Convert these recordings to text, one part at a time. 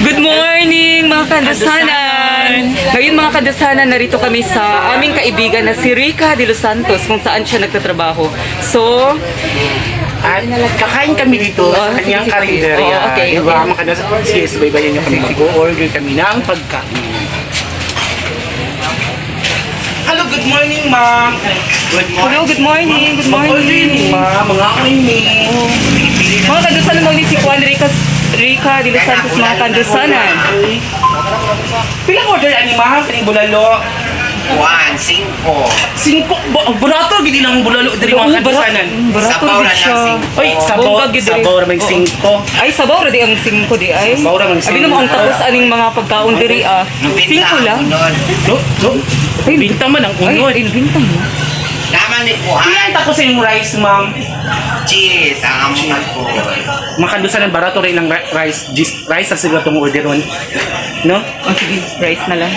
Good morning, mga kandasanan! Ngayon, mga kandasanan, narito kami sa aming kaibigan na si Rica de los Santos kung saan siya nagtatrabaho. So, At kakain kami dito Oh, sa kanyang sige, sige. karinderya. Oh, okay, Diba? okay. Mga sige, subaybayan niyo kami. Mag-order kami ng pagkain. Hello, good morning, ma'am. Good morning. Hello, good morning, good Mag-order morning. ni ma'am. Mga ni. Mga kandasanan, mo ni si Juan Rica, Rica de los Santos, mga kandasanan. Pilang order ani, ma'am? Kaning bulalo. One, singko. Singko. Burato, gid ilang bulalo diri, mga kandasanan. Barato Sabaw gid ra siya. ng singko. Oy, sabaw, Bongga gid diri. sabaw ra may Oo. singko. Ay, sabaw ra di ang singko di ay. Sabaw ra ang Abi na mo ang singko. tapos aning mga pagkaon diri ah. Nubinta Singko ang lang. unod. No, no. Ay, Binta man ang Ay, unod. ay, binta mo. Naman ni Pilang kuhan. tako sa imong rice, ma'am? Cheese, ang among alcohol. Makandusan ng barato rin lang rice, rice sa siguro itong orderon. No? Oh, sige, rice na lang.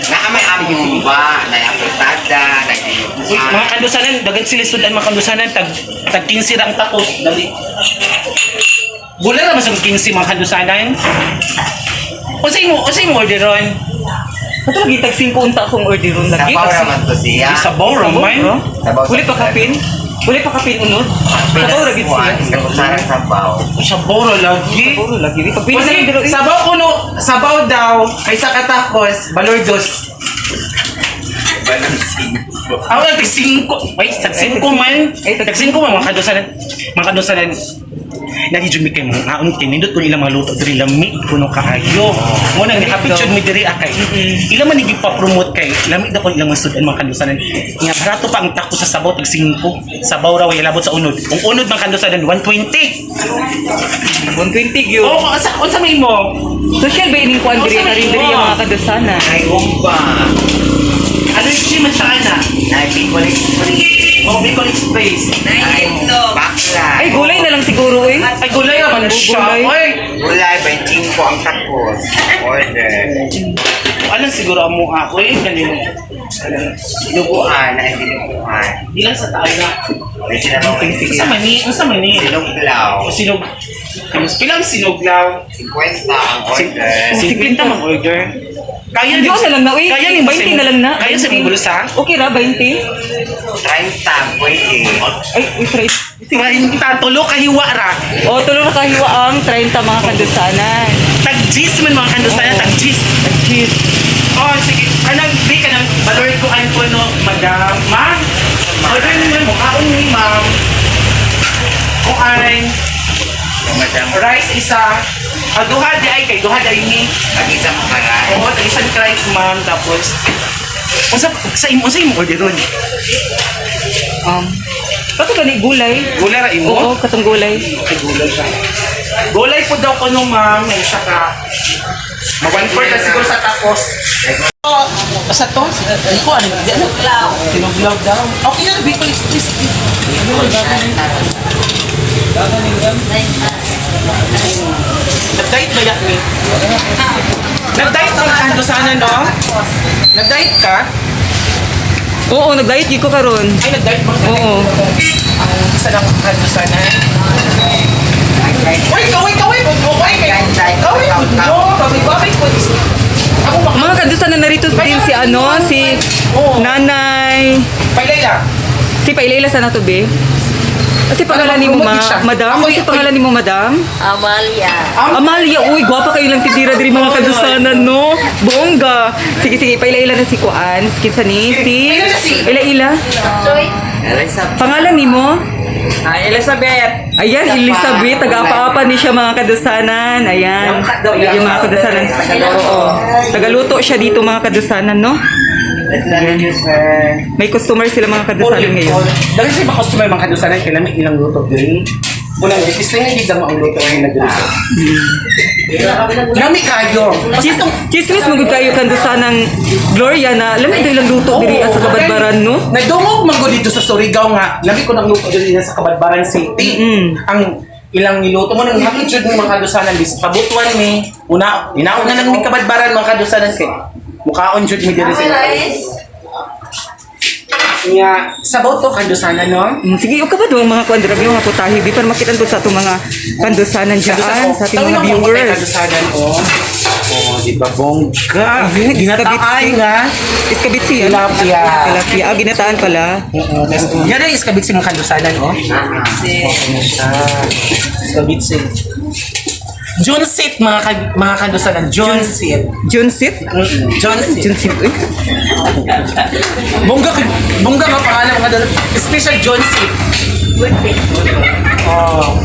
Naamay among ba, na apretada, na Uy, dinuguan. mga kandusanan, dagan sila sudan mga kandusanan, tag, tag 15 ra ang takos. Dali. Bula ra man sa 15, mga kandusanan. Unsay mo orderon? Kato lagi tag 5 unta akong orderon lagi. Sabaw ra man to siya. Sabaw ra man. Sabaw sa Uli pa kapin? Uli pa kapin unod? Sabaw ra gid Kuhan, siya. sa kutsarang sabaw. Sabaw ra lagi. Sabaw ra lagi. Pagpili na Unsay lang diri. sabaw kuno, sabaw daw kaysa katakos, balor dos. Walang singko. Ako lang, tag 5. Ay, tag 5 man. Ay, tag Tag 5 man, mga kandusanan. Mga kandusanan. Nagijud mi kay mga ngaon kay nindot ko ilang mga luto diri, lami kuno kaayo. Mo nang happy jud mi diri akay. Ila man pa-promote kay lami daw ko ilang mga sudan, mga kandusanan. Nga barato pa ang tako sa sabaw, tag 5. Sabaw ra way labot sa unod. Ang unod, mga kandusanan, 120. 120 gyud. Oh, unsa unsa may mo? Social ba ining kuan diri Unsa may karin diri mo? ang mga kadusanan? Ay, humba. Allergy man siya ana. Ay, Bicol Express. Oh, Bicol Express. Ay, bakla. Ay, gulay na lang siguro eh. Ay, gulay ra man siya. Gulay. Oy, Gulay, 25 ang takos. Order. alam siguro amo ako eh kanino. Dinuguan, ay dinuguan. Ilan sa tao na? May sinabaw Okay, sige. Unsa man ni? Unsa man ni? Sinuglaw. O sinog. Pilang sinuglaw? 50 ang order. 50 mang order. Kaya Hindi na lang na uy. Kaya ni 20 na lang na. Kaya sa imong bulsa? Okay ra 20. 30, pwede. Ay, uy, try. 30 tulo kahiwa ra. O, tulo na kahiwa ang 30, mga kandusanan. Tag gis man, mga kandusanan, tag gis. Cheese. Oh, sige. Anang di ka nang balor ko an ko no, madam. Ma'am. Order ni mo kaon ni ma'am. Kuan Madam, rice isa. Ah, duha di ay kay duha di ay ni. pag-isa mo ka rice. Oo, tag isang rice, ma'am, tapos unsa sa imo unsa imo orderon? Kato gani gulay. Gulay ra imo? Oo, katong gulay. Ay, gulay siya. Gulay po daw ko nung ma'am, may isa ka. Ma 1/4 na siguro sa tacos. Oh, sa to? Hindi ko ano. Di ano? Sinuglaw daw. Okay na, Bicol Express. Nag-diet ba yan ni? Nag-diet ang kando sana, no? Nag-diet ka? Oo, nag-diet gid ko karon. Ay, nag-diet ba? Oo. Ang isa lang kando sana. Uy, kaway, kaway, kaway, kaway, kaway, no, kaway, kaway, ako maka... Mga kandusanan, narito din si ano, si Nanay. Pailay lang. Si Pailayla sa nato be. Kasi pangalan ni mo, ma madam? Ako Kasi pangalan ni mo, madam? Amalia. Amalia, uy, gwapa kayo lang tindira diri, mga kadusanan, no? Bongga. Sige, sige, pailayla na si Kuan. Kinsa ni? Si Ila-ila. Pangalan ni mo? Ay, Elizabeth. Ayan, Elizabeth, taga-apa-apa ni siya, mga kadusanan. Ayan. Yung mga kadusanan. Oo. Tagaluto siya dito, mga kadusanan, no? Thank you, sir. May customer sila, mga kadusanan, ngayon. Dahil sa mga customer, mga kadusanan, kailangan ilang luto din. Unang, is lang hindi mo ang luto ang nagluto. Lami kayo. Chismis mo gud kayo kandusanang Gloria na lami daw ilang luto diri sa Kabadbaran, no? Nagdungog man gud dito sa Surigao nga, lami ko nang luto dito sa Kabadbaran City. Ang ilang niluto mo nang happy jud mo, mga kadusanan, bis pabutuan mi. Una, inauna lang mi Kabadbaran, mga kadusanan, kay mukaon jud mi diri sa Nya, sabaw to kandusanan, no? Sige, ka ba doon mga kuan dira mga putahe bi para makita to sa atong mga kandusanan dyan, sa ating mga viewers. Kandusanan, oh. Oh, di ba bongga? Ayun, Ginataan nga. Iskabitsi yan. Tilapia. Tilapia. Ah, ginataan pala. Oo. Yan ay iskabitsi mga kandusanan, oh. Okay na siya. Iskabitsi. Junsit mga kandusanan. Junsit. Junsit? Junsit. Junsit, eh. Bongga bongga nga pangalan mga kandusanan. Special Junsit. Oh.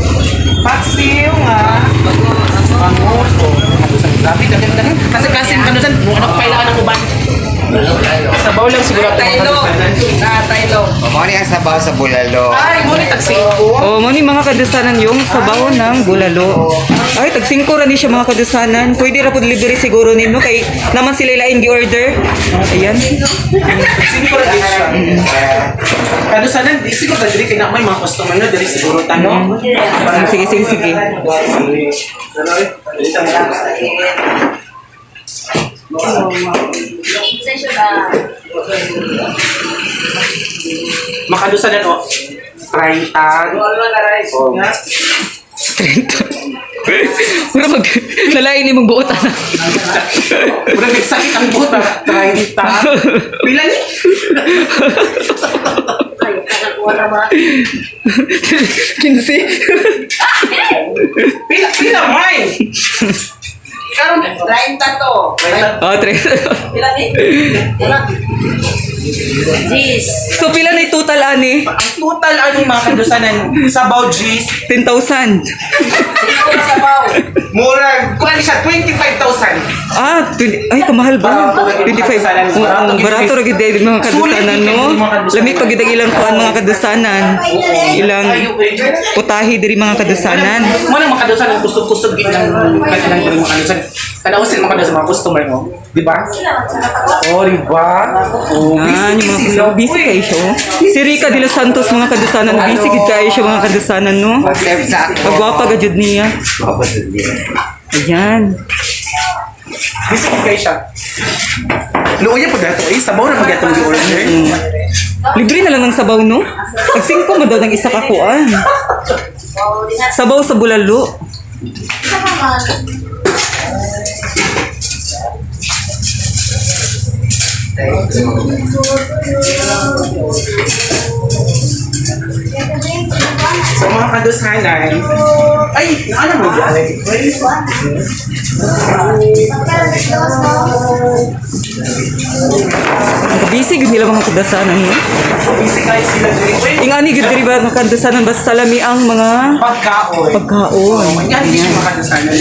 Paksiw nga. Bangus. Oh, kandusanan. Grabe, daghan daghan. Kasi kasi kandusan, ano kailangan ng uban? Sabaw lang siguro ito mga kandusanan. Mao ni ang sabaw sa bulalo. Ay, ngunit tagsingko. Oh, mo ni mga kadusanan yung sabaw ng bulalo. Ay, tag 5 ra ni siya mga kadusanan. Pwede ra pud libre siguro nino kay naman sila ilain gi-order. Ayan. Singko ra din siya. Kadusanan, di siguro ta diri kay na may mga customer na diri siguro ta no. Sige, sige, sige. Makadusanan o. 30. Oh. 30. Mura mag lalain imong buot ana. Murag nagsakit ang buhot ba? 30. Pila ni? 15. Pila pila may. Karon 30 to. Oh, 30. Pila ni? Jeez. So pila na yung total ani? Ang total ano mga kadusanan sabaw G's 10,000. Sabaw. murag kuan siya 25,000. Ah, 20, ay kamahal ba? 25. Oo, barato ra gid dahil mga kadusanan no. Lami pag gid ang ilang kuan mga kadusanan. Ilang putahe diri mga kadusanan. Mo nang makadusan ang kusog-kusog gid ng kanilang diri mga kadusan. Tanaw sila mga kadusan mga customer mo, di ba? Oh, di ba? Oh, Ah, yung mga busy, busy kayo siya. Oh. Si Rica de los Santos mga kadusanan, busy gid kayo siya mga kadusanan no. Mag-serve sa ako. Pagwapa ga jud niya. Ayan. Busy gid kayo siya. Luoy po dato eh, sabaw na magyatong gi-order. Libre na lang ng sabaw no. Tag 5 mo daw ng isa ka kuan. Sabaw sa bulalo. So mga kadusanan, ay, ano mo di? Busy gid nila mga kadusanan no. Busy kayo sila diri. Uy, Ingani gid diri ba mga kadusanan basta lami ang mga pagkaon. pagkaon. Oh, yan hindi siya makadusanan.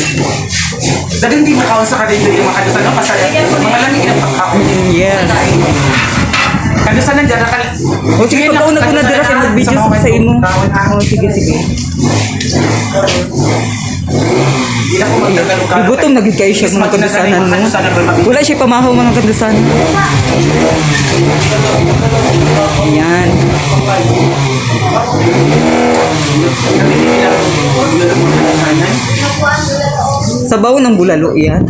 Dahil hindi makaon sa kanila yung makadusanan kasi mga lamig ang pagkaon. Yes. Kadusanan dyan ka. O sige, pagkauna ko na dira kay mag-video sa imo. O sige, sige. Hindi na ko magtagalog. Gutom na gid kayo siya mga kadusanan mo. Wala siya pamahaw mga kadusanan. Ayan. Sabaw ng bulalo yan.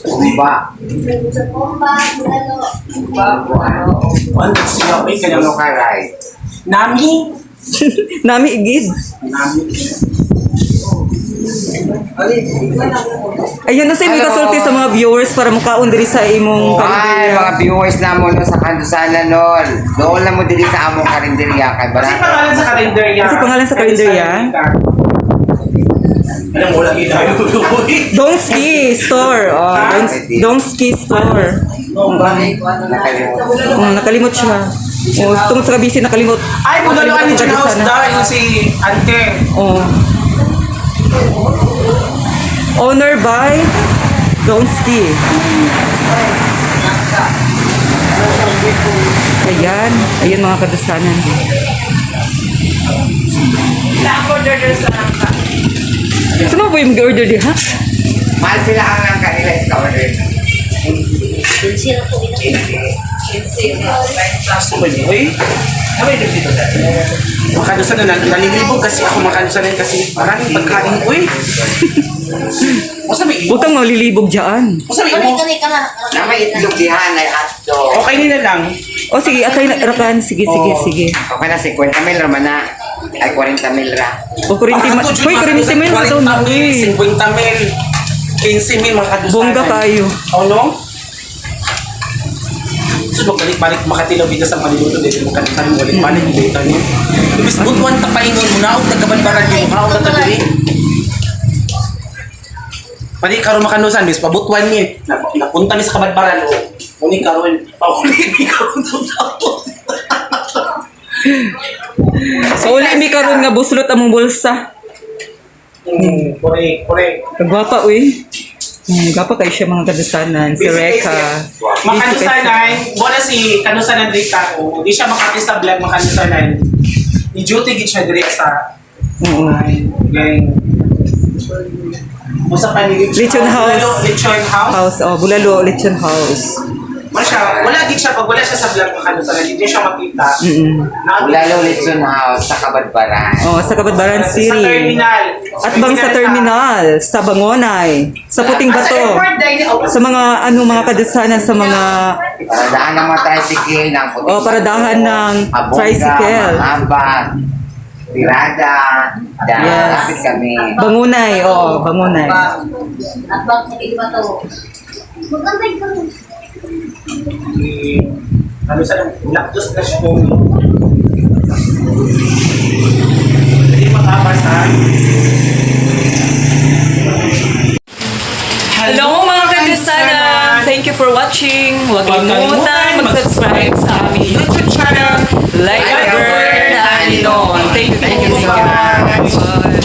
Kumba. Ano siya? Ay, kanya Ano ka right? Nami. Nami igid. Nami. Ayun na sa imo ikasulti sa mga viewers para mukaon diri sa imong Ay, karinderya. mga viewers na mo no sa kandusanan nun. Doon lang mo dili sa among karinderya kay Kasi barato. pangalan sa karinderya. Kasi pangalan sa karinderya? Alam mo, lagi tayo. Dongski Store. Oh, Dongski Store. Nakalimutan. Oh, nakalimot siya. Oh, tungod sa kabisi nakalimot. Ay, bugaloan ni John House Kadusanan. da, yung si Ante. Oh. Owner by Donski. Ayan. Ayan mga kadusanan. Sino ba yung order di ha? Mahal sila ang kanila is order. Gusto ba niyo? Uy, ano yung dito dati? Makadusan na, nalilibog kasi ako makadusan na kasi maraming pagkain. Uy! Usa may Huwag kang malilibog dyan. Usa may imo. Na may itlog dihan ay hotdog. Okay nila lang. O sige, atay na rakan. Sige, sige, sige. Okay na, 50 mil ra man na. Ay, 40 mil ra. O 40 mil. Hoy, 40 mil na daw na. Uy. 50 mil. 15 mil mga kadusanan. Bongga kayo. Oh no? So magbalik-balik Makati dito sa Maniluto dito mo kantan balik-balik dito niyo. Ibis butuan ta paingon mo naog nagkabanbaran mo kaog ta diri. Pali karon makanusan bis pabutuan ni. Napunta mi sa kabadbaran o. Uni karon pauli mi karon sa. So uli mi karon nga buslot among bulsa. Correct, correct. Kagwapa uy. Gwapa kayo siya mga kadusanan. Si Reka. Makanusanan, wala si kanusanan diri ka o di siya makati sa vlog makanusanan. Ni duty gid siya diri sa Oo. Gang. Usa pa ni Lechon House. Bulalo, Lechon House. House, oh, Bulalo Lechon House. Wala siya, wala gid siya pag wala siya sa vlog makanusanan, hindi siya makita. Bulalo Litson House sa Kabadbaran. Oh, sa Cabadbaran Sa City. terminal. At bang sa terminal, sa Bangonay, sa Puting Sa Bato. airport dahil Sa mga ano mga kadusanan sa mga Paradahan ng mga tricycle ng puting Oh, paradahan bato, ng Abonga, tricycle. Mahaba, Tirada, dahil lapit kami. Bangunay, oh, Bangunay. At bang sa iba to? Maganda yung Ano sa lactose na siya. Hindi makabasa. Hello mga kadusanan! Thank you for watching. Huwag kalimutan mag-subscribe sa aming YouTube channel, Like a Bird Aninon. Thank you so much.